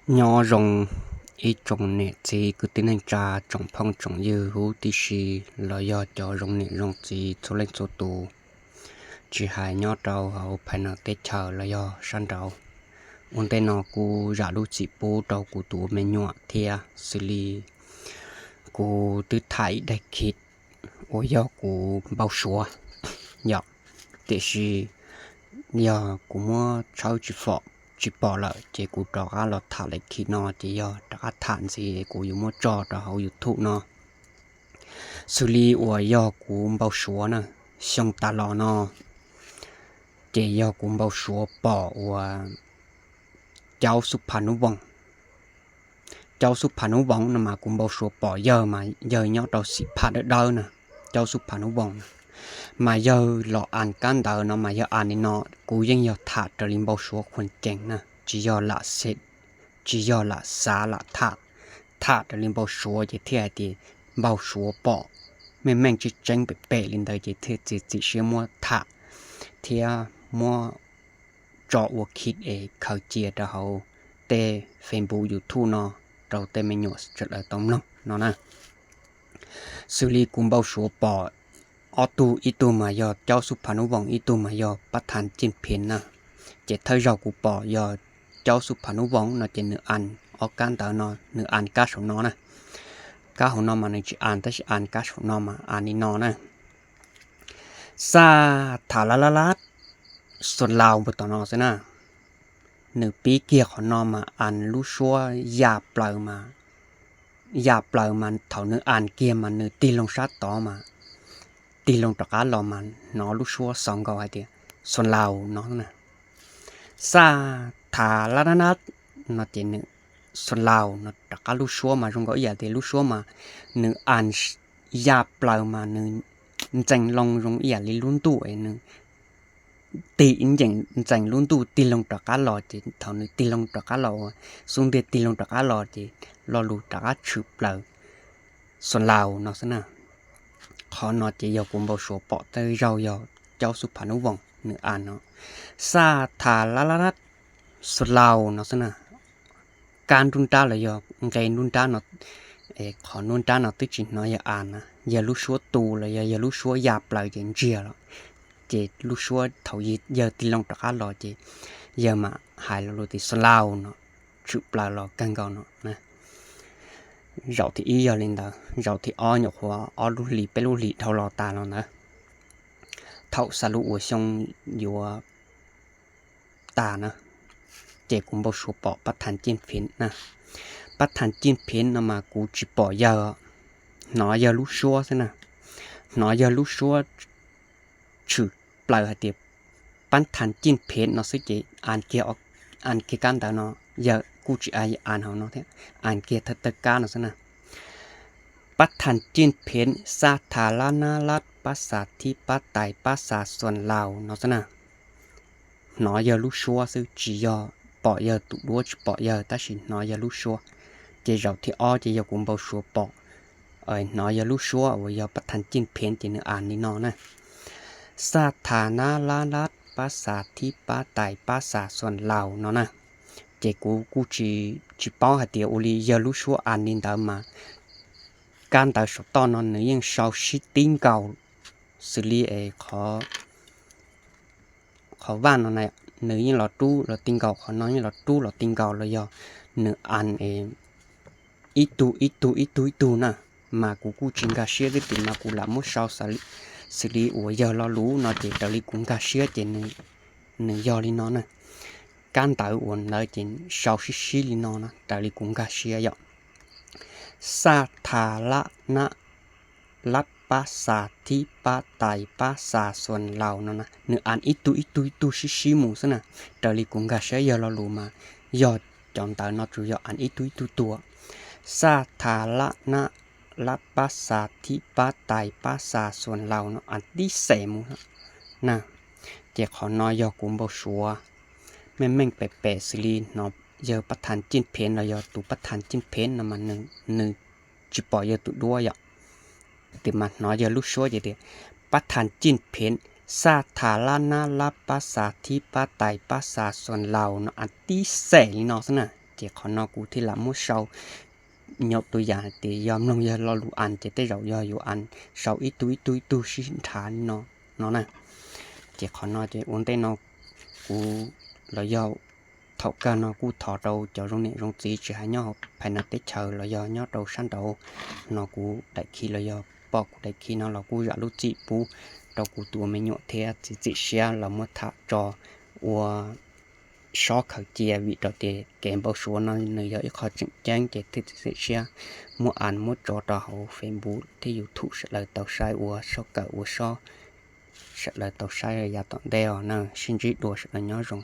Nyob zoo ib tsoom niam txiv kwv tij neej tsa, tsoom phooj tsoom ywg huv tib si, los yog cov zoo niam zoo txiv txhua leej txhua tus, tsis hais nyob rau hauv phais nab teb chaws los yog sab nraud. Ua ntej no kuv zam lub txim pub rau kuv tus me nyuam thiab, xws li kuv twb tham ib daim khiv uas yog kuv npau suav yom, tiam sis yog kuv muab tshawb tsis pom, tsis pom lawm ces kuv rov qab los tham daim khiv no ces yog rov qab tham ntxiv kuv yuav muab tso rau hauv YouTube no. Xws li uas yog kuv npau suav na, xyoo tas los no ces yog kuv npau suav pom uas Caub Xub Pha Nub Voos. Caub Xub Pha Nub Voos no mas kuv npau suav pom yawg mas yawg nyob rau Xim Phaj Dawb Dawb na, Caub Xub Pha Nub Voos na. Mas yawg los as kab ntawv no mas yawg as li no, kuv yeej yog tham raws li npau suav khuas cees na, tsis yog lam xes, tsis yog lam xav lam tham, tham raws li npau suav ces thiaj hais tias npau suav pom meej meej tseeb tseeb pem pem li ntawd ces thiaj txiav txim siab muab tham thiab muab tso ua khiv es khaws cia rau hauv tej Facebook YouTube no rau tej me nyuam sawv daws tau mloog no na. Xws li kuv npau suav pom ob tug, ib tug mas yog Caub Xub Pha Nub Voos, ib tug mas yog Pab Thas Ciej Phev na. Ces thawj zaug kuv pom yog Caub Xub Pha Nub Voos no ces nws as ob kab ntawv no, nws as kab saum no na. Kab hauv no mas nws tsis as, tab sis as kab saum no mas as li no na: Xaj thas lab lab lab, xuas laus npu tom no xwb na. Nws pib kiag qhov no mas as lub suab ya plaws mas, ya plaws mas thaum nws as kiag mas nws tig loo sab tod mas, tig loo rov qab los mas hnov lub suab xaus nkaus hais tias xuas laus no na. Xaj thas lab lab lab no ces nws xuas laus no rov qab lub suab mas zoo nkaus ib yam tias lub suab mas nws as ya plaws mas nws ntxees loo zoo ib yam li lub ntuj es nws tig ib ncees ntxees lub ntuj tig loo rov qab los ces thaum nws tig loo rov qab los ua xub ntiag tig loo rov qab los ces lo lus rov qab tshwm plaws xuas laus no xwb na. Qhov no ces yog kuv npau suav pom thawj zaug yog Caub Xub Pha Nub Voos nws as no. Xaj thas lab lab lab, xuas laus no xwb na. Kab nruab nrab los yog nqe nruab nrab no, qhov nruab nrab no twb tsis hnov yawg as na, yog lub suab tu los yog yog lub suab ya plaws ces ntsiag los, ces lub suab thaum yawg tig loo rov qab los ces yawg mam hais lo lus tias xuas laus no, tshwm plaws los kawg nkaus no na. Zaum thib ib yog li ntawd, zaum thib ob nyuam qhuav ob lub hlis peb lub hlis dhau los tas los ntawd, thaum xa lub ua xyoo yuav tas na, ces kuv npau suav pom Pab Thas Ciej Phev na. Pab Thas Ciej Phev no mas kuv tsis pom yawg, hnov yawg lub suab xwb na. Hnov yawg lub suab tshwm plaws hais tias Pab Thas Ciej Phev no xwb ces as kiag, as kiag kab ntawv no, yawg kuj tsis as, as hauv no thiab, as kiag thawj thawj kab no xwb na. Pab Thas Ciej Phev, xaj thas lab nab lab pab xas thib pab tais pab xas xuas laus no xwb na. Hnov yawg lub suab xwb, tsis yog pom yawg tus duab, tsis pom yawg, tab sis hnov yawg lub suab. Ces zaum thib ob ces yog kuv npau suav pom, hnov yawg lub suab uas yog Pab Thas Ciej Phev ces nws as li no na: Xaj thas nab lab lab pab xas thib pab tais pab xas xuas laus no na. Ces kuv kuj tsis, tsis paub hais tias ua li yawg lub suab as li ntawd mas kab ntawv saum toj no nws yeej sau sib tib nkaus xws li es qhov, qhov vaj no na, nws yeej los rub los ti nkaus, qhov no yeej los rub los ti nkaus los yog nws as ib tug ib tug ib tug ib tug na, mas kuv kuj tsis nkag siab twb tim mas kuv lam muab sau xws li uas yawg lo lus no ces raws li kuv nkag siab ces nws yog li no na. Kab ntawv uas ntawd ces sau sib sib li no na raws li kuv nkag siab yom. Xaj thas lab nab lab pab xas thib pab tais pab xas xuas laus no na, nws as ib tug ib tug ib tug sib sib mus xwb na. Raws li kuv nkag siab yawg lo lus mas yog cov ntawv no tsuas yog as ib tug ib tug tuag. Xaj thas lab nab lab pab xas thib pab tais pab xas xuas laus no as tib xeem mus na. Ces qhov no yog kuv npau suav meej meej pem pem xws li hnov yawg Pab Thas Ciej Phev los yog tus Pab Thas Ciej Phev no mas nws tsis pom yawg tus duab yom. Tias mas hnov yawg lub suab ces tias Pab Thas Ciej Phev, xaj thas lab nab lab pab xas thib pab tais pab xas xuas laus no as tib xeem li no xwb na. Ces qhov no kuv thiaj lam muab sau nyaum tus yam hais tias yog mloog yog lo lus An ces tej zaum yog yuav An sau ib tug ib tug ib tug sib nrhav no no na. Ces qhov no ces ua ntej no kuv los yog thaum kawg no kuj thov rau cov zoo niam zoo txiv tsis hais nyob hauv phais no teb chaws los yog nyob rau sab nraud no, kuv daim khi los yog pom kuv daim khi no los kuj zam lub txim pub rau kuv tus ua me nyuam thiab txiav txim siab los muab tham tso ua sob khaws cia, vim rau tias kev npau suav no nws yog ib qho tseem ceeb ces thiaj txiav txim siab muab An muab tso rau hauv Facebook thiab YouTube sawv daws tau saib ua sob kawm ua sob, sawv daws tau saib yav tom ntej os na. Sib ntsib dua, sawv daws nyob zoo.